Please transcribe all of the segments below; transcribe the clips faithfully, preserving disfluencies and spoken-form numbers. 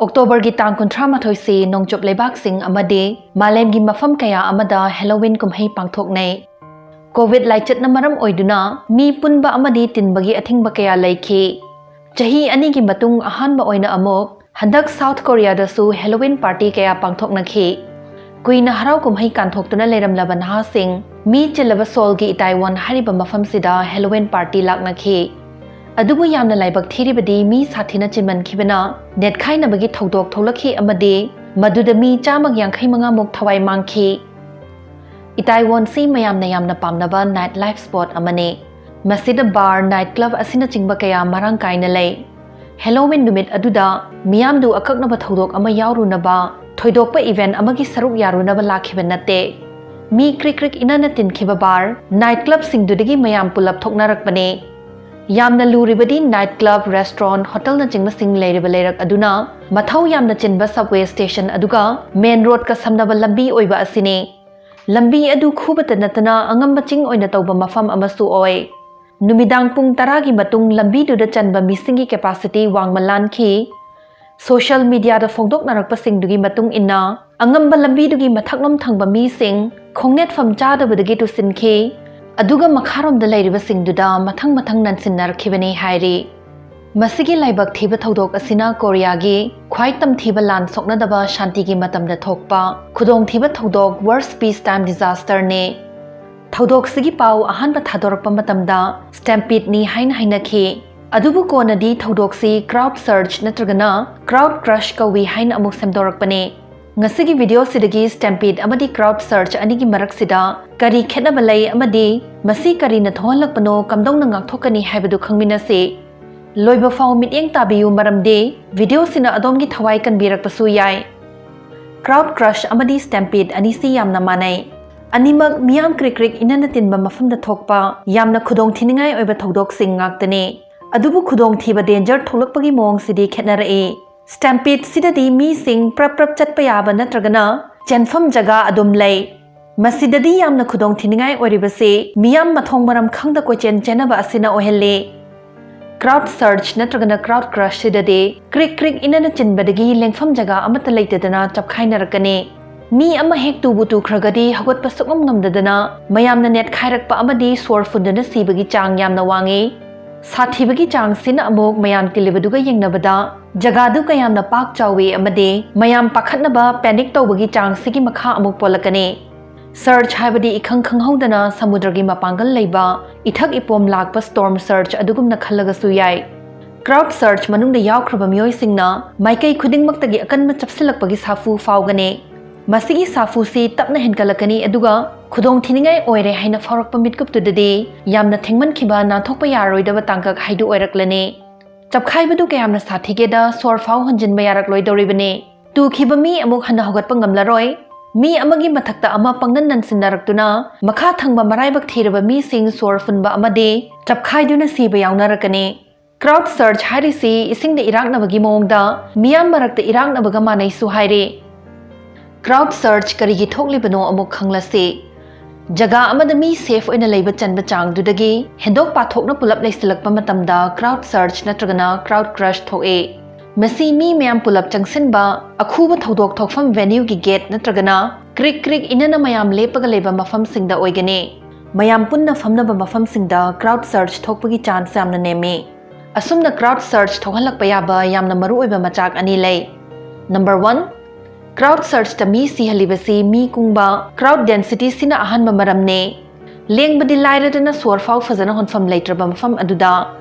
ꯑꯣꯛꯇꯣꯕꯔꯒꯤ ꯇꯥꯡ ꯀꯨꯟꯊ꯭ꯔꯥ ꯃꯥꯊꯣꯏꯁꯤ ꯅꯣꯡꯆꯨꯞ ꯂꯩꯕꯥꯛꯁꯤꯡ ꯑꯃꯗꯤ ꯃꯥꯂꯦꯝꯒꯤ ꯃꯐꯝ ꯀꯌꯥ ꯑꯃꯗ ꯍꯦꯂꯣꯋꯤꯟ ꯀꯨꯝꯍꯩ ꯄꯥꯡꯊꯣꯛꯅꯩ꯫ ꯀꯣꯚꯤꯗ ꯂꯥꯏꯆꯠꯅ ꯃꯔꯝ ꯑꯣꯏꯗꯨꯅ ꯃꯤ ꯄꯨꯟꯕ ꯑꯃꯗꯤ ꯇꯤꯟꯕꯒꯤ ꯑꯊꯤꯡꯕ ꯀꯌꯥ ꯂꯩꯈꯤ꯫ ꯆꯍꯤ ꯑꯅꯤꯒꯤ ꯃꯇꯨꯡ ꯑꯍꯥꯟꯕ ꯑꯣꯏꯅ ꯑꯃꯨꯛ ꯍꯟꯗꯛ ꯁꯥꯎꯊ ꯀꯣꯔꯤꯌꯥꯗꯁꯨ ꯍꯦꯂꯣꯋꯤꯟ ꯄꯥꯔꯇꯤ ꯀꯌꯥ ꯄꯥꯡꯊꯣꯛꯅꯈꯤ꯫ ꯀꯨꯏꯅ ꯍꯔꯥꯎ ꯀꯨꯝꯍꯩ ꯀꯥꯟꯊꯣꯛꯇꯨꯅ ꯂꯩꯔꯝꯂꯕ ꯅꯍꯥꯁꯤꯡ ꯃꯤ ꯆꯤꯜꯂꯕ ꯁꯣꯜꯒꯤ ꯏꯇꯥꯏꯋꯣꯟ ꯍꯥꯏꯔꯤꯕ ꯃꯐꯝꯁꯤꯗ ꯍꯦꯂꯣꯋꯤꯟ ꯄꯥꯔꯇꯤ ꯂꯥꯛꯅꯈꯤ꯫ ꯑꯗꯨꯕꯨ ꯌꯥꯝꯅ ꯂꯥꯏꯕꯛ ꯊꯤꯔꯤꯕꯗꯤ ꯃꯤ ꯁꯥꯊꯤꯅ ꯆꯤꯟꯃꯟꯈꯤꯕꯅ ꯅꯦꯠꯈꯥꯏꯅꯕꯒꯤ ꯊꯧꯗꯣꯛ ꯊꯣꯛꯂꯛꯈꯤ ꯑꯃꯗꯤ ꯃꯗꯨꯗ ꯃꯤ ꯆꯥꯝꯃꯒ ꯌꯥꯡꯈꯩ ꯃꯉꯥꯃꯨꯛ ꯊꯋꯥꯏ ꯃꯥꯡꯈꯤ꯫ ꯏꯇꯥꯏꯋꯣꯟꯁꯤ ꯃꯌꯥꯝꯅ ꯌꯥꯝꯅ ꯄꯥꯝꯅꯕ ꯅꯥꯏꯠ ꯂꯥꯏꯐ ꯁ꯭ꯄꯣꯠ ꯑꯃꯅꯤ꯫ ꯃꯁꯤꯗ ꯕꯥꯔ, ꯅꯥꯏꯠ ꯀ꯭ꯂꯕ ꯑꯁꯤꯅꯆꯤꯡꯕ ꯀꯌꯥ ꯃꯔꯥꯡ ꯀꯥꯏꯅ ꯂꯩ꯫ ꯍꯦꯂꯣꯋꯤꯟ ꯅꯨꯃꯤꯠ ꯑꯗꯨꯗ ꯃꯤꯌꯥꯝꯗꯨ ꯑꯀꯛꯅꯕ ꯊꯧꯗꯣꯛ ꯑꯃ ꯌꯥꯎꯔꯨꯅꯕ, ꯊꯣꯏꯗꯣꯛꯄ ꯏꯚꯦꯟꯠ ꯑꯃꯒꯤ ꯁꯔꯨꯛ ꯌꯥꯔꯨꯅꯕ ꯂꯥꯛꯈꯤꯕ ꯅꯠꯇꯦ꯫ ꯃꯤ ꯀ꯭ꯔꯤꯛ ꯀ꯭ꯔꯤꯛ ꯏꯅꯅ ꯇꯤꯟꯈꯤꯕ ꯕꯥꯔ, ꯅꯥꯏꯠ ꯀ꯭ꯂꯕꯁꯤꯡꯗꯨꯗꯒꯤ ꯃꯌꯥꯝ ꯄꯨꯂꯞ ꯊꯣꯛꯅꯔꯛꯄꯅꯤ꯫ ꯌꯥꯝꯅ ꯂꯨꯔꯤꯕꯗꯤ ꯅꯥꯏꯠ ꯀ꯭ꯂꯕ, ꯔꯦꯁꯇ꯭ꯔꯣꯟ, ꯍꯣꯇꯦꯜꯅꯆꯤꯡꯕꯁꯤꯡ ꯂꯩꯔꯤꯕ ꯂꯩꯔꯛ ꯑꯗꯨꯅ ꯃꯊꯧ ꯌꯥꯝꯅ ꯆꯤꯟꯕ ꯁꯕꯋꯦ ꯁ꯭ꯇꯦꯁꯟ ꯑꯗꯨꯒ ꯃꯦꯟ ꯔꯣꯗꯀ ꯁꯝꯅꯕ ꯂꯝꯕꯤ ꯑꯣꯏꯕ ꯑꯁꯤꯅꯤ꯫ ꯂꯝꯕꯤ ꯑꯗꯨ ꯈꯨꯕꯇ ꯅꯠꯇꯅ ꯑꯉꯝꯕ ꯆꯤꯡ ꯑꯣꯏꯅ ꯇꯧꯕ ꯃꯐꯝ ꯑꯃꯁꯨ ꯑꯣꯏ꯫ ꯅꯨꯃꯤꯗꯥꯡ ꯄꯨꯡ ꯇꯔꯥꯒꯤ ꯃꯇꯨꯡ ꯂꯝꯕꯤꯗꯨꯗ ꯆꯟꯕ ꯃꯤꯁꯤꯡꯒꯤ ꯀꯦꯄꯥꯁꯤꯇꯤ ꯋꯥꯡꯃ ꯂꯥꯟꯈꯤ꯫ ꯁꯣꯁꯤꯌꯦꯜ ꯃꯤꯗꯤꯌꯥꯗ ꯐꯣꯡꯗꯣꯛꯅꯔꯛꯄꯁꯤꯡꯗꯨꯒꯤ ꯃꯇꯨꯡ ꯏꯟꯅ, ꯑꯉꯝꯕ ꯂꯝꯕꯤꯗꯨꯒꯤ ꯃꯊꯛꯂꯣꯝ ꯊꯪꯕ ꯃꯤꯁꯤꯡ ꯈꯣꯡꯅꯦꯠꯐꯝ ꯆꯥꯗꯕꯗꯒꯤ ꯇꯨꯁꯤꯟꯈꯤ, ꯑꯗꯨꯒ ꯃꯈꯥꯔꯣꯝꯗ ꯂꯩꯔꯤꯕꯁꯤꯡꯗꯨꯗ ꯃꯊꯪ ꯃꯊꯪ ꯅꯟꯁꯤꯟꯅꯔꯛꯈꯤꯕꯅꯤ ꯍꯥꯏꯔꯤ꯫ ꯃꯁꯤꯒꯤ ꯂꯥꯏꯕꯛ ꯊꯤꯕ ꯊꯧꯗꯣꯛ ꯑꯁꯤꯅ ꯀꯣꯔꯤꯌꯥꯒꯤ ꯈ꯭ꯋꯥꯏ ꯇꯝꯊꯤꯕ ꯂꯥꯟ ꯁꯣꯛꯅꯗꯕ ꯁꯥꯟꯇꯤꯒꯤ ꯃꯇꯝꯗ ꯊꯣꯛꯄ ꯈꯨꯗꯣꯡꯊꯤꯕ ꯊꯧꯗꯣꯛ, ꯋꯔꯁ ꯄꯤꯁ ꯇꯥꯏꯝ ꯗꯤꯖꯥꯁꯇꯔꯅꯤ꯫ ꯊꯧꯗꯣꯛꯁꯤꯒꯤ ꯄꯥꯎ ꯑꯍꯥꯟꯕ ꯊꯥꯗꯣꯔꯛꯄ ꯃꯇꯝꯗ ꯁ꯭ꯇꯦꯝꯄꯤꯗꯅꯤ ꯍꯥꯏꯅ ꯍꯥꯏꯅꯈꯤ꯫ ꯑꯗꯨꯕꯨ ꯀꯣꯟꯅꯗꯤ ꯊꯧꯗꯣꯛꯁꯤ ꯀ꯭ꯔꯥꯎꯗ ꯁꯔꯆ ꯅꯠꯇ꯭ꯔꯒꯅ ꯀ꯭ꯔꯥꯎꯗ ꯀ꯭ꯔꯁ ꯀꯧꯏ ꯍꯥꯏꯅ ꯑꯃꯨꯛ ꯁꯦꯝꯗꯣꯔꯛꯄꯅꯤ꯫ ꯉꯁꯤꯒꯤ ꯚꯤꯗꯤꯑꯣꯁꯤꯗꯒꯤ ꯁ꯭ꯇꯦꯝꯄꯤꯗ ꯑꯃꯗꯤ ꯀ꯭ꯔꯥꯎꯗ ꯁꯔꯆ ꯑꯅꯤꯒꯤ ꯃꯔꯛꯁꯤꯗ ꯀꯔꯤ ꯈꯦꯠꯅꯕ ꯂꯩ ꯑꯃꯗꯤ ꯃꯁꯤ ꯀꯔꯤꯅ ꯊꯣꯛꯍꯜꯂꯛꯄꯅꯣ, ꯀꯝꯗꯧꯅ ꯉꯥꯛꯊꯣꯛꯀꯅꯤ ꯍꯥꯏꯕꯗꯨ ꯈꯪꯃꯤꯟꯅꯁꯤ꯫ ꯂꯣꯏꯕ ꯐꯥꯎ ꯃꯤꯠꯌꯦꯡ ꯇꯥꯕꯤꯌꯨ, ꯃꯔꯝꯗꯤ ꯚꯤꯗꯤꯑꯣꯁꯤꯅ ꯑꯗꯣꯝꯒꯤ ꯊꯋꯥꯏ ꯀꯟꯕꯤꯔꯛꯄꯁꯨ ꯌꯥꯏ꯫ ꯀ꯭ꯔꯥꯎꯗ ꯀ꯭ꯔꯁ ꯑꯃꯗꯤ ꯁ꯭ꯇꯦꯝꯄꯤꯗ ꯑꯅꯤꯁꯤ ꯌꯥꯝꯅ ꯃꯥꯟꯅꯩ꯫ ꯑꯅꯤꯃꯛ ꯃꯤꯌꯥꯝ ꯀ꯭ꯔꯤꯛ ꯀ꯭ꯔꯤꯛ ꯏꯅꯅ ꯇꯤꯟꯕ ꯃꯐꯝꯗ ꯊꯣꯛꯄ ꯌꯥꯝꯅ ꯈꯨꯗꯣꯡꯊꯤꯅꯤꯡꯉꯥꯏ ꯑꯣꯏꯕ ꯊꯧꯗꯣꯛꯁꯤꯡ ꯉꯥꯛꯇꯅꯤ꯫ ꯑꯗꯨꯕꯨ ꯈꯨꯗꯣꯡꯊꯤꯕ, ꯗꯦꯟꯖꯔ, ꯊꯣꯛꯂꯛꯄꯒꯤ ꯃꯑꯣꯡꯁꯤꯗꯤ ꯈꯦꯠꯅꯔꯛꯏ꯫ ꯁ꯭ꯇꯦꯝꯄꯤꯗꯁꯤꯗꯗꯤ ꯃꯤꯁꯤꯡ ꯄ꯭ꯔꯞ ꯄ꯭ꯔꯞ ꯆꯠꯄ ꯌꯥꯕ ꯅꯠꯇ꯭ꯔꯒꯅ ꯆꯦꯟꯐꯝ ꯖꯒꯥ ꯑꯗꯨꯝ ꯂꯩ꯫ ꯃꯁꯤꯗꯗꯤ ꯌꯥꯝꯅ ꯈꯨꯗꯣꯡꯊꯤꯅꯤꯡꯉꯥꯏ ꯑꯣꯏꯔꯤꯕꯁꯤ ꯃꯤꯌꯥꯝ ꯃꯊꯣꯡ ꯃꯔꯝ ꯈꯪꯗ ꯀꯣꯏꯆꯦꯟ ꯆꯦꯟꯅꯕ ꯑꯁꯤꯅ ꯑꯣꯏꯍꯜꯂꯤ꯫ Crowd surge ꯅꯠꯇ꯭ꯔꯒꯅ crowd crush ꯁꯤꯗꯗꯤ ꯀ꯭ꯔꯤꯛ ꯀ꯭ꯔꯤꯛ ꯏꯅꯅ ꯆꯤꯟꯕꯗꯒꯤ ꯂꯦꯡꯐꯝ ꯖꯒꯥ ꯑꯃꯠꯇ ꯂꯩꯇꯗꯅ ꯆꯞꯈꯥꯏꯅꯔꯛꯀꯅꯤ꯫ ꯃꯤ ꯑꯃ ꯍꯦꯛ ꯇꯨꯕꯨ ꯇꯨꯈ꯭ꯔꯒꯗꯤ ꯍꯧꯒꯠꯄ ꯁꯨꯛꯉꯝ ꯉꯝꯗꯗꯅ ꯃꯌꯥꯝꯅ ꯅꯦꯠꯈꯥꯏꯔꯛꯄ ꯑꯃꯗꯤ ꯁꯣꯔ ꯐꯨꯟꯗꯨꯅ ꯁꯤꯕꯒꯤ ꯆꯥꯡ ꯌꯥꯝꯅ ꯋꯥꯡꯉꯤ꯫ ꯁꯥꯊꯤꯕꯒꯤ ꯆꯥꯡꯁꯤꯅ ꯑꯃꯨꯛ ꯃꯌꯥꯝ ꯇꯤꯜꯂꯤꯕꯗꯨꯒ ꯌꯦꯡꯅꯕꯗ ꯖꯒꯥꯗꯨ ꯀꯌꯥꯝꯅ ꯄꯥꯛ ꯆꯥꯎꯏ ꯑꯃꯗꯤ ꯃꯌꯥꯝ ꯄꯥꯈꯠꯅꯕ, panic ꯇꯧꯕꯒꯤ ꯆꯥꯡꯁꯤꯒꯤ ꯃꯈꯥ ꯑꯃꯨꯛ ꯄꯣꯜꯂꯛꯀꯅꯤ꯫ Surge ꯍꯥꯏꯕꯗꯤ ꯏꯈꯪ ꯈꯪꯍꯧꯗꯅ ꯁꯃꯨꯗ꯭ꯔꯒꯤ ꯃꯄꯥꯡꯒꯜ ꯂꯩꯕ ꯏꯊꯛ ꯏꯄꯣꯝ ꯂꯥꯛꯄ storm surge ꯑꯗꯨꯒꯨꯝꯅ ꯈꯜꯂꯒꯁꯨ ꯌꯥꯏ꯫ Crowd surge ꯃꯅꯨꯡꯗ ꯌꯥꯎꯈ꯭ꯔꯕ ꯃꯤꯑꯣꯏꯁꯤꯡꯅ ꯃꯥꯏꯀꯩ ꯈꯨꯗꯤꯡꯃꯛꯇꯒꯤ ꯑꯀꯟꯕ ꯆꯞꯁꯤꯜꯂꯛꯄꯒꯤ ꯁꯥꯐꯨ ꯐꯥꯎꯒꯅꯤ꯫ ꯃꯁꯤꯒꯤ ꯁꯥꯐꯨꯁꯤ ꯇꯞꯅ ꯍꯦꯟꯒꯠꯂꯛꯀꯅꯤ, ꯑꯗꯨꯒ ꯈꯨꯗꯣꯡꯊꯤꯅꯤꯡꯉꯥꯏ ꯑꯣꯏꯔꯦ ꯍꯥꯏꯅ ꯐꯥꯎꯔꯛꯄ ꯃꯤꯠꯀꯨꯞꯇꯨꯗꯗꯤ ꯌꯥꯝꯅ ꯊꯦꯡꯃꯟꯈꯤꯕ, ꯅꯥꯟꯊꯣꯛꯄ ꯌꯥꯔꯔꯣꯏꯗꯕ ꯇꯥꯡꯀꯛ ꯍꯥꯏꯗꯨ ꯑꯣꯏꯔꯛꯂꯅꯤ꯫ ꯆꯞꯈꯥꯏꯕꯗꯨ ꯀꯌꯥꯝꯅ ꯁꯥꯊꯤꯒꯦꯗ ꯁꯣꯔ ꯐꯥꯎ ꯍꯣꯟꯖꯤꯟꯕ ꯌꯥꯔꯛꯂꯣꯏꯗꯧꯔꯤꯕꯅꯤ꯫ ꯇꯨꯈꯤꯕ ꯃꯤ ꯑꯃꯨꯛ ꯍꯟꯅ ꯍꯧꯒꯠꯄ ꯉꯝꯂꯔꯣꯏ꯫ ꯃꯤ ꯑꯃꯒꯤ ꯃꯊꯛꯇ ꯑꯃ ꯄꯪꯅꯟ ꯅꯟꯁꯤꯟꯅꯔꯛꯇꯨꯅ ꯃꯈꯥ ꯊꯪꯕ ꯃꯔꯥꯏꯕꯛ ꯊꯤꯔꯕ ꯃꯤꯁꯤꯡ ꯁꯣꯔ ꯐꯨꯟꯕ ꯑꯃꯗꯤ ꯆꯞꯈꯥꯏꯗꯨꯅ ꯁꯤꯕ ꯌꯥꯎꯅꯔꯛꯀꯅꯤ꯫ Crowd surge ꯍꯥꯏꯔꯤꯁꯤ ꯏꯁꯤꯡꯗ ꯏꯔꯥꯛꯅꯕꯒꯤ ꯃꯑꯣꯡꯗ ꯃꯤꯌꯥꯝ ꯃꯔꯛꯇ ꯏꯔꯥꯛꯅꯕꯒ ꯃꯥꯟꯅꯩꯁꯨ ꯍꯥꯏꯔꯤ꯫ Crowd surge ꯀꯔꯤꯒꯤ ꯊꯣꯛꯂꯤꯕꯅꯣ ꯑꯃꯨꯛ ꯈꯪꯂꯁꯤ꯫ ꯖꯒꯥ ꯑꯃꯗ ꯃꯤ safe ꯑꯣꯏꯅ ꯂꯩꯕ ꯆꯟꯕ ꯆꯥꯡꯗꯨꯗꯒꯤ ꯍꯦꯟꯗꯣꯛ ꯄꯥꯊꯣꯛꯅ ꯄꯨꯂꯞ ꯂꯩꯁꯤꯜꯂꯛꯄ ꯃꯇꯝꯗ crowd surge ꯅꯠꯇ꯭ꯔꯒꯅ crowd crush ꯊꯣꯛꯏ꯫ ꯃꯁꯤ ꯃꯤ ꯃꯌꯥꯝ ꯄꯨꯂꯞ ꯆꯪꯁꯤꯟꯕ, ꯑꯈꯨꯕ ꯊꯧꯗꯣꯛ ꯊꯣꯛꯐꯝ venue ꯒꯤ gate ꯅꯠꯇ꯭ꯔꯒꯅ ꯀ꯭ꯔꯤꯛ ꯀ꯭ꯔꯤꯛ ꯏꯅꯅ ꯃꯌꯥꯝ ꯂꯦꯞꯄꯒ ꯂꯩꯕ ꯃꯐꯝꯁꯤꯡꯗ ꯑꯣꯏꯒꯅꯤ꯫ ꯃꯌꯥꯝ ꯄꯨꯟꯅ ꯐꯝꯅꯕ ꯃꯐꯝꯁꯤꯡꯗ crowd surge ꯊꯣꯛꯄꯒꯤ chance ꯌꯥꯝꯅ ꯅꯦꯝꯃꯤ꯫ ꯑꯁꯨꯝꯅ crowd surge ꯊꯣꯛꯍꯜꯂꯛꯄ ꯌꯥꯕ ꯌꯥꯝꯅ ꯃꯔꯨꯑꯣꯏꯕ ꯃꯆꯥꯛ ꯑꯅꯤ ꯂꯩ꯫ Number one, crowd surge ꯇ ꯃꯤ ꯁꯤꯍꯜꯂꯤꯕꯁꯤ ꯃꯤ ꯀꯨꯡꯕ, crowd density ꯁꯤꯅ ꯑꯍꯥꯟꯕ ꯃꯔꯝꯅꯤ꯫ ꯂꯦꯡꯕꯗꯤ ꯂꯥꯏꯔꯗꯅ ꯁꯣꯔ ꯐꯥꯎ ꯐꯖꯅ ꯍꯣꯟꯐꯝ ꯂꯩꯇ꯭ꯔꯕ ꯃꯐꯝ ꯑꯗꯨꯗ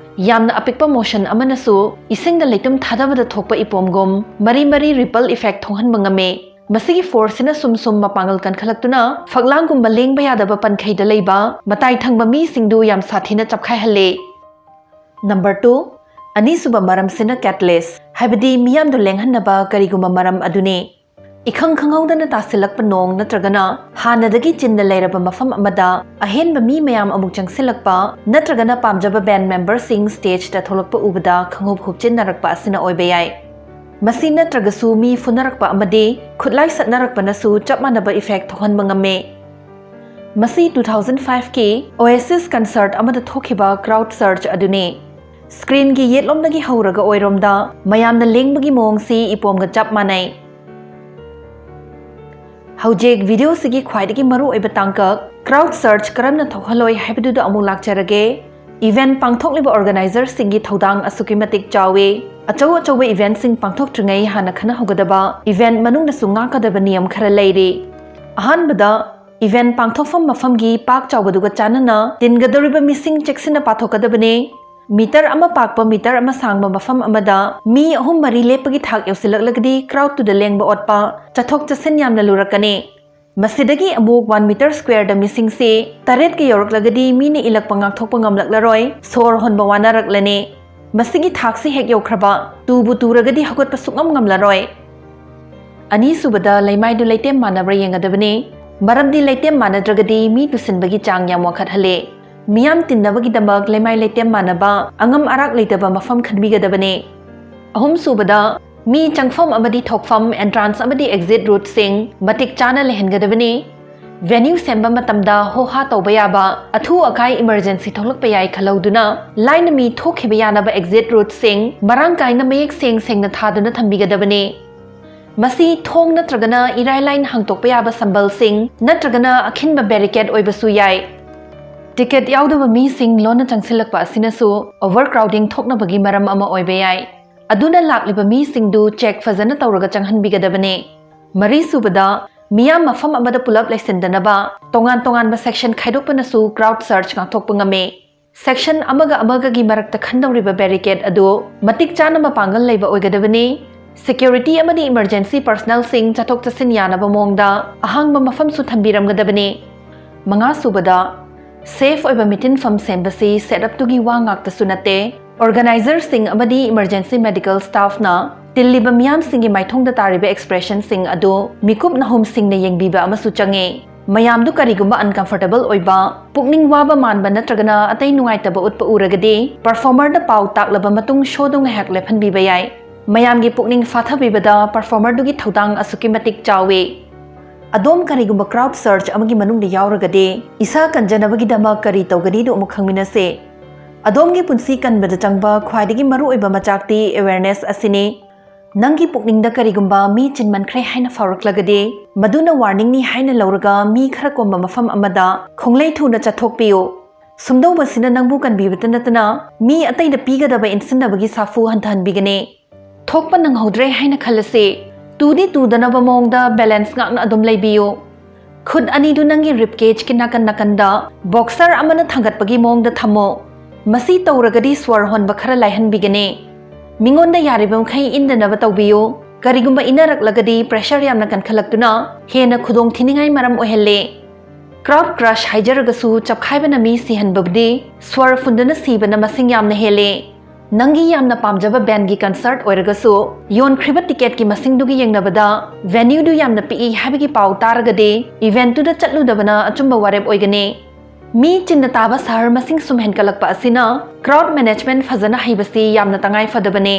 ꯌꯥꯝꯅ ꯑꯄꯤꯛꯄ motion ꯑꯃꯅꯁꯨ ꯏꯁꯤꯡꯗ ꯂꯩꯇꯨꯝ ꯊꯥꯗꯕꯗ ꯊꯣꯛꯄ ꯏꯄꯣꯝꯒꯨꯝ ꯃꯔꯤ ꯃꯔꯤ ripple effect ꯊꯣꯛꯍꯟꯕ ꯉꯝꯃꯤ꯫ ꯃꯁꯤꯒꯤ force ꯁꯤꯅ ꯁꯨꯝ ꯁꯨꯝ ꯃꯄꯥꯡꯒꯜ ꯀꯟꯈꯠꯂꯛꯇꯨꯅ ꯐꯛꯂꯥꯡꯒꯨꯝꯕ ꯂꯦꯡꯕ ꯌꯥꯗꯕ ꯄꯟꯈꯩꯗ ꯂꯩꯕ ꯃꯇꯥꯏ ꯊꯪꯕ ꯃꯤꯁꯤꯡꯗꯨ ꯌꯥꯝ ꯁꯥꯊꯤꯅ ꯆꯞꯈꯥꯏꯍꯜꯂꯤ꯫ Number two, ꯑꯅꯤꯁꯨꯕ ꯃꯔꯝꯁꯤꯅ catalyst, ꯍꯥꯏꯕꯗꯤ ꯃꯤꯌꯥꯝꯗꯨ ꯂꯦꯡꯍꯟꯅꯕ ꯀꯔꯤꯒꯨꯝꯕ ꯃꯔꯝ ꯑꯗꯨꯅꯤ꯫ ꯏꯈꯪ ꯈꯪꯍꯧꯗꯅ ꯇꯥꯁꯤꯜꯂꯛꯄ ꯅꯣꯡ ꯅꯠꯇ꯭ꯔꯒꯅ ꯍꯥꯟꯅꯗꯒꯤ ꯆꯤꯟꯅ ꯂꯩꯔꯕ ꯃꯐꯝ ꯑꯃꯗ ꯑꯍꯦꯟꯕ ꯃꯤ ꯃꯌꯥꯝ ꯑꯃꯨꯛ ꯆꯪꯁꯤꯜꯂꯛꯄ ꯅꯠꯇ꯭ꯔꯒꯅ ꯄꯥꯝꯖꯕ band member ꯁꯤꯡ stage ꯇ ꯊꯣꯛꯂꯛꯄ ꯎꯕꯗ ꯈꯪꯍꯨꯞ ꯍꯨꯞꯆꯤꯟꯅꯔꯛꯄ ꯑꯁꯤꯅ ꯑꯣꯏꯕ ꯌꯥꯏ꯫ ꯃꯁꯤ ꯅꯠꯇ꯭ꯔꯒꯁꯨ ꯃꯤ ꯐꯨꯅꯔꯛꯄ ꯑꯃꯗꯤ ꯈꯨꯠꯂꯥꯏ ꯁꯠꯅꯔꯛꯄꯅꯁꯨ ꯆꯞ ꯃꯥꯟꯅꯕ effect ꯊꯣꯛꯍꯟꯕ ꯉꯝꯃꯤ꯫ ꯃꯁꯤ two thousand five ꯀꯤ Oasis concert ꯑꯃꯗ ꯊꯣꯛꯈꯤꯕ crowd surge ꯑꯗꯨꯅꯤ꯫ Screenꯒꯤ ꯌꯦꯠꯂꯣꯝꯗꯒꯤ ꯍꯧꯔꯒ ꯑꯣꯏꯔꯣꯝꯗ ꯃꯌꯥꯝꯅ ꯂꯦꯡꯕꯒꯤ ꯃꯑꯣꯡꯁꯤ ꯏꯄꯣꯝꯒ ꯆꯞ ꯃꯥꯟꯅꯩ꯫ ꯍꯧꯖꯤꯛ videoꯁꯤꯒꯤ ꯈ꯭ꯋꯥꯏꯗꯒꯤ ꯃꯔꯨꯑꯣꯏꯕ ꯇꯥꯡꯀꯛ, crowd surge ꯀꯔꯝꯅ ꯊꯣꯛꯍꯜꯂꯣꯏ ꯍꯥꯏꯕꯗꯨꯗ ꯑꯃꯨꯛ ꯂꯥꯛꯆꯔꯒꯦ꯫ Event ꯄꯥꯡꯊꯣꯛꯂꯤꯕ organizerꯁꯤꯡꯒꯤ ꯊꯧꯗꯥꯡ ꯑꯁꯨꯛꯀꯤ ꯃꯇꯤꯛ ꯆꯥꯎꯏ꯫ ꯑꯆꯧ ꯑꯆꯧꯕ eventꯁꯤꯡ ꯄꯥꯡꯊꯣꯛꯇ꯭ꯔꯤꯉꯩ ꯍꯥꯟꯅ ꯈꯟꯅꯍꯧꯒꯗꯕ, event ꯃꯅꯨꯡꯗꯁꯨ ꯉꯥꯛꯀꯗꯕ ꯅꯤꯌꯝ ꯈꯔ ꯂꯩꯔꯤ꯫ ꯑꯍꯥꯟꯕꯗ, event ꯄꯥꯡꯊꯣꯛꯐꯝ ꯃꯐꯝꯒꯤ ꯄꯥꯛ ꯆꯥꯎꯕꯗꯨꯒ ꯆꯥꯟꯅꯅ ꯇꯤꯟꯒꯗꯧꯔꯤꯕ ꯃꯤꯁꯤꯡ ꯆꯦꯛꯁꯤꯟꯅ ꯄꯥꯊꯣꯛꯀꯗꯕꯅꯤ꯫ Meter ꯑꯃ ꯄꯥꯛꯄ, meter ꯑꯃ ꯁꯥꯡꯕ ꯃꯐꯝ ꯑꯃꯗ ꯃꯤ ꯑꯍꯨꯝ ꯃꯔꯤ ꯂꯦꯞꯄꯒꯤ ꯊꯥꯛ ꯌꯧꯁꯤꯜꯂꯛꯂꯒꯗꯤ crowdꯇꯨꯗ ꯂꯦꯡꯕ ꯑꯣꯠꯄ, ꯆꯠꯊꯣꯛ ꯆꯠꯁꯤꯟ ꯌꯥꯝꯅ ꯂꯨꯔꯛꯀꯅꯤ꯫ ꯃꯁꯤꯗꯒꯤ ꯑꯃꯨꯛ one meter squareꯗ ꯃꯤꯁꯤꯡꯁꯤ ꯇꯔꯦꯠꯀ ꯌꯧꯔꯛꯂꯒꯗꯤ ꯃꯤꯅ ꯏꯜꯂꯛꯄ ꯉꯥꯛꯊꯣꯛꯄ ꯉꯝꯂꯛꯂꯔꯣꯏ, ꯁꯣꯔ ꯍꯣꯟꯕ ꯋꯥꯅꯔꯛꯂꯅꯤ꯫ ꯃꯁꯤꯒꯤ ꯊꯥꯛꯁꯤ ꯍꯦꯛ ꯌꯧꯈ꯭ꯔꯕ, ꯇꯨꯕꯨ ꯇꯨꯔꯒꯗꯤ ꯍꯧꯒꯠꯄ ꯁꯨꯛꯉꯝ ꯉꯝꯂꯔꯣꯏ꯫ ꯑꯅꯤꯁꯨꯕꯗ, ꯂꯩꯃꯥꯏꯗꯨ ꯂꯩꯇꯦꯝ ꯃꯥꯟꯅꯕ꯭ꯔꯥ ꯌꯦꯡꯒꯗꯕꯅꯤ꯫ ꯃꯔꯝꯗꯤ ꯂꯩꯇꯦꯝ ꯃꯥꯟꯅꯗ꯭ꯔꯒꯗꯤ ꯃꯤ ꯇꯨꯁꯤꯟꯕꯒꯤ ꯆꯥꯡ ꯌꯥꯝ ꯋꯥꯡꯈꯠꯍꯜꯂꯤ꯫ ꯃꯤꯌꯥꯝ ꯇꯤꯟꯅꯕꯒꯤꯗꯃꯛ ꯂꯩꯃꯥꯏ ꯂꯩꯇꯦꯝ ꯃꯥꯟꯅꯕ, ꯑꯉꯝ ꯑꯔꯥꯛ ꯂꯩꯇꯕ ꯃꯐꯝ ꯈꯟꯕꯤꯒꯗꯕꯅꯤ꯫ ꯑꯍꯨꯝꯁꯨꯕꯗ, ꯃꯤ ꯆꯪꯐꯝ ꯑꯃꯗꯤ ꯊꯣꯛꯐꯝ, entrance ꯑꯃꯗꯤ exit routeꯁꯤꯡ ꯃꯇꯤꯛ ꯆꯥꯅ ꯂꯩꯍꯟꯒꯗꯕꯅꯤ꯫ Venue ꯁꯦꯝꯕ ꯃꯇꯝꯗ ꯍꯣꯍꯥ ꯇꯧꯕ ꯌꯥꯕ, ꯑꯊꯨ ꯑꯀꯥꯏ emergency ꯊꯣꯛꯂꯛꯄ ꯌꯥꯏ ꯈꯜꯍꯧꯗꯨꯅ, ꯂꯥꯏꯅ ꯃꯤ ꯊꯣꯛꯈꯤꯕ ꯌꯥꯅꯕ exit routeꯁꯤꯡ ꯃꯔꯥꯡ ꯀꯥꯏꯅ ꯃꯌꯦꯛ ꯁꯦꯡ ꯁꯦꯡꯅ ꯊꯥꯗꯨꯅ ꯊꯝꯕꯤꯒꯗꯕꯅꯤ꯫ ꯃꯁꯤ ꯊꯣꯡ ꯅꯠꯇ꯭ꯔꯒꯅ ꯏꯔꯥꯏ ꯂꯥꯏꯅ ꯍꯥꯡꯗꯣꯛꯄ ꯌꯥꯕ ꯁꯝꯕꯜꯁꯤꯡ ꯅꯠꯇ꯭ꯔꯒꯅ ꯑꯈꯤꯟꯕ barricade ꯑꯣꯏꯕꯁꯨ ꯌꯥꯏ꯫ Ticket ꯌꯥꯎꯗꯕ ꯃꯤꯁꯤꯡ ꯂꯣꯟꯅ ꯆꯪꯁꯤꯜꯂꯛꯄ ꯑꯁꯤꯅꯁꯨ overcrowding ꯊꯣꯛꯅꯕꯒꯤ ꯃꯔꯝ ꯑꯃ ꯑꯣꯏꯕ ꯌꯥꯏ꯫ ꯑꯗꯨꯅ ꯂꯥꯛꯂꯤꯕ ꯃꯤꯁꯤꯡꯗꯨ check ꯐꯖꯅ ꯇꯧꯔꯒ ꯆꯪꯍꯟꯕꯤꯒꯗꯕꯅꯤ꯫ ꯃꯔꯤꯁꯨꯕꯗ, ꯃꯤꯌꯥꯝ ꯃꯐꯝ ꯑꯃꯗ ꯄꯨꯂꯞ ꯂꯩꯁꯤꯟꯗꯅꯕ ꯇꯣꯉꯥꯟ ꯇꯣꯉꯥꯟꯕ section ꯈꯥꯏꯗꯣꯛꯄꯅꯁꯨ crowd surge ꯉꯥꯛꯊꯣꯛꯄ ꯉꯝꯃꯤ꯫ Section ꯑꯃꯒ ꯑꯃꯒꯒꯤ ꯃꯔꯛꯇ ꯈꯟꯗꯧꯔꯤꯕ barricade ꯑꯗꯨ ꯃꯇꯤꯛ ꯆꯥꯅ ꯃꯄꯥꯡꯒꯜ ꯂꯩꯕ ꯑꯣꯏꯒꯗꯕꯅꯤ꯫ Security ꯑꯃꯗꯤ emergency personnelꯁꯤꯡ ꯆꯠꯊꯣꯛ ꯆꯠꯁꯤꯟ ꯌꯥꯅꯕ ꯃꯑꯣꯡꯗ ꯑꯍꯥꯡꯕ ꯃꯐꯝꯁꯨ ꯊꯝꯕꯤꯔꯝꯒꯗꯕꯅꯤ꯫ ꯃꯉꯥꯁꯨꯕꯗ, safe ꯑꯣꯏꯕ ꯃꯤꯇꯤꯟꯐꯝ ꯁꯦꯝꯕꯁꯤ setupꯇꯨꯒꯤ ꯋꯥ ꯉꯥꯛꯇꯁꯨ ꯅꯠꯇꯦ, organizerꯁꯤꯡ ꯑꯃꯗꯤ emergency medical staffꯅ ꯇꯤꯜꯂꯤꯕ ꯃꯤꯌꯥꯝꯁꯤꯡꯒꯤ ꯃꯥꯏꯊꯣꯡꯗ ꯇꯥꯔꯤꯕ expressionꯁꯤꯡ ꯑꯗꯨ ꯃꯤꯀꯨꯞ ꯅꯥꯍꯨꯝꯁꯤꯡꯅ ꯌꯦꯡꯕꯤꯕ ꯑꯃꯁꯨ ꯆꯪꯉꯤ꯫ ꯃꯌꯥꯝꯗꯨ ꯀꯔꯤꯒꯨꯝꯕ uncomfortable ꯑꯣꯏꯕ, ꯄꯨꯛꯅꯤꯡ ꯋꯥꯕ ꯃꯥꯟꯕ ꯅꯠꯇ꯭ꯔꯒꯅ ꯑꯇꯩ ꯅꯨꯡꯉꯥꯏꯇꯕ ꯎꯠꯄ ꯎꯔꯒꯗꯤ, performerꯗ ꯄꯥꯎ ꯇꯥꯛꯂꯕ ꯃꯇꯨꯡ showꯗꯨ ꯉꯥꯏꯍꯥꯛ ꯂꯦꯞꯍꯟꯕꯤꯕ ꯌꯥꯏ꯫ ꯃꯌꯥꯝꯒꯤ ꯄꯨꯛꯅꯤꯡ ꯐꯥꯊꯕꯤꯕꯗ performerꯗꯨꯒꯤ ꯊꯧꯗꯥꯡ ꯑꯁꯨꯛꯀꯤ ꯃꯇꯤꯛ ꯆꯥꯎꯏ꯫ ꯑꯗꯣꯝ ꯀꯔꯤꯒꯨꯝꯕ crowd surge ꯑꯃꯒꯤ ꯃꯅꯨꯡꯗ ꯌꯥꯎꯔꯒꯗꯤ, ꯏꯁꯥ ꯀꯟꯖꯅꯕꯒꯤꯗꯃꯛ ꯀꯔꯤ ꯇꯧꯒꯅꯤꯗꯨ ꯑꯃꯨꯛ ꯈꯪꯃꯤꯟꯅꯁꯤ꯫ ꯑꯗꯣꯝꯒꯤ ꯄꯨꯟꯁꯤ ꯀꯟꯕꯗ ꯆꯪꯕ ꯈ꯭ꯋꯥꯏꯗꯒꯤ ꯃꯔꯨꯑꯣꯏꯕ ꯃꯆꯥꯛꯇꯤ awareness ꯑꯁꯤꯅꯤ꯫ ꯅꯪꯒꯤ ꯄꯨꯛꯅꯤꯡꯗ ꯀꯔꯤꯒꯨꯝꯕ ꯃꯤ ꯆꯤꯟꯃꯟꯈ꯭ꯔꯦ ꯍꯥꯏꯅ ꯐꯥꯎꯔꯛꯂꯒꯗꯤ, ꯃꯗꯨꯅ warningꯅꯤ ꯍꯥꯏꯅ ꯂꯧꯔꯒ ꯃꯤ ꯈꯔ ꯀꯣꯝꯕ ꯃꯐꯝ ꯑꯃꯗ ꯈꯣꯡꯂꯩ ꯊꯨꯅ ꯆꯠꯊꯣꯛꯄꯤꯌꯨ꯫ ꯁꯨꯝꯗꯧꯕꯁꯤꯅ ꯅꯪꯕꯨ ꯀꯟꯕꯤꯕꯇ ꯅꯠꯇꯅ ꯃꯤ ꯑꯇꯩꯗ ꯄꯤꯒꯗꯕ ꯏꯟꯁꯤꯟꯅꯕꯒꯤ ꯁꯥꯐꯨ ꯍꯟꯊꯍꯟꯕꯤꯒꯅꯤ꯫ ꯊꯣꯛꯄ ꯅꯪꯍꯧꯗ꯭ꯔꯦ ꯍꯥꯏꯅ ꯈꯜꯂꯁꯤ, ꯇꯨꯗꯤ ꯇꯨꯗꯅꯕ ꯃꯑꯣꯡꯗ balance ꯉꯥꯛꯅ ꯑꯗꯨꯝ ꯂꯩꯕꯤꯌꯨ꯫ ꯈꯨꯠ ꯑꯅꯤꯗꯨ ꯅꯪꯒꯤ rib cageꯀꯤ ꯅꯥꯀꯟ ꯅꯥꯀꯟꯗ boxer ꯑꯃꯅ ꯊꯥꯡꯒꯠꯄꯒꯤ ꯃꯑꯣꯡꯗ ꯊꯝꯃꯨ꯫ ꯃꯁꯤ ꯇꯧꯔꯒꯗꯤ ꯁ꯭ꯋꯔ ꯍꯣꯟꯕ ꯈꯔ ꯂꯥꯏꯍꯟꯕꯤꯒꯅꯤ꯫ ꯃꯤꯉꯣꯟꯗ ꯌꯥꯔꯤꯕ ꯃꯈꯩ ꯏꯟꯗꯅꯕ ꯇꯧꯕꯤꯌꯨ꯫ ꯀꯔꯤꯒꯨꯝꯕ ꯏꯟꯅꯔꯛꯂꯒꯗꯤ pressure ꯌꯥꯝꯅ ꯀꯟꯈꯠꯂꯛꯇꯨꯅ ꯍꯦꯟꯅ ꯈꯨꯗꯣꯡꯊꯤꯅꯤꯡꯉꯥꯏ ꯃꯔꯝ ꯑꯣꯏꯍꯜꯂꯦ꯫ Crowd crush ꯍꯥꯏꯖꯔꯒꯁꯨ ꯆꯞꯈꯥꯏꯕꯅ ꯃꯤ ꯁꯤꯍꯟꯕꯕꯨꯗꯤ ꯁ꯭ꯋꯔ ꯐꯨꯟꯗꯨꯅ ꯁꯤꯕꯅ ꯃꯁꯤꯡ ꯌꯥꯝꯅ ꯍꯦꯜꯂꯦ꯫ ꯅꯪꯒꯤ ꯌꯥꯝꯅ ꯄꯥꯝꯖꯕ bandꯒꯤ concert ꯑꯣꯏꯔꯒꯁꯨ, ꯌꯣꯟꯈ꯭ꯔꯤꯕ ticketꯀꯤ ꯃꯁꯤꯡꯗꯨꯒ ꯌꯦꯡꯅꯕꯗ venueꯗꯨ ꯌꯥꯝꯅ ꯄꯤꯛꯏ ꯍꯥꯏꯕꯒꯤ ꯄꯥꯎ ꯇꯥꯔꯒꯗꯤ eventꯇꯨꯗ ꯆꯠꯂꯨꯗꯕꯅ ꯑꯆꯨꯝꯕ ꯋꯥꯔꯦꯞ ꯑꯣꯏꯒꯅꯤ꯫ ꯃꯤ ꯆꯤꯟꯅ ꯇꯥꯕ ꯁꯍꯔ ꯃꯁꯤꯡ ꯁꯨꯝ ꯍꯦꯟꯒꯠꯂꯛꯄ ꯑꯁꯤꯅ crowd management ꯐꯖꯅ ꯍꯩꯕꯁꯤ ꯌꯥꯝꯅ ꯇꯉꯥꯏ ꯐꯗꯕꯅꯤ꯫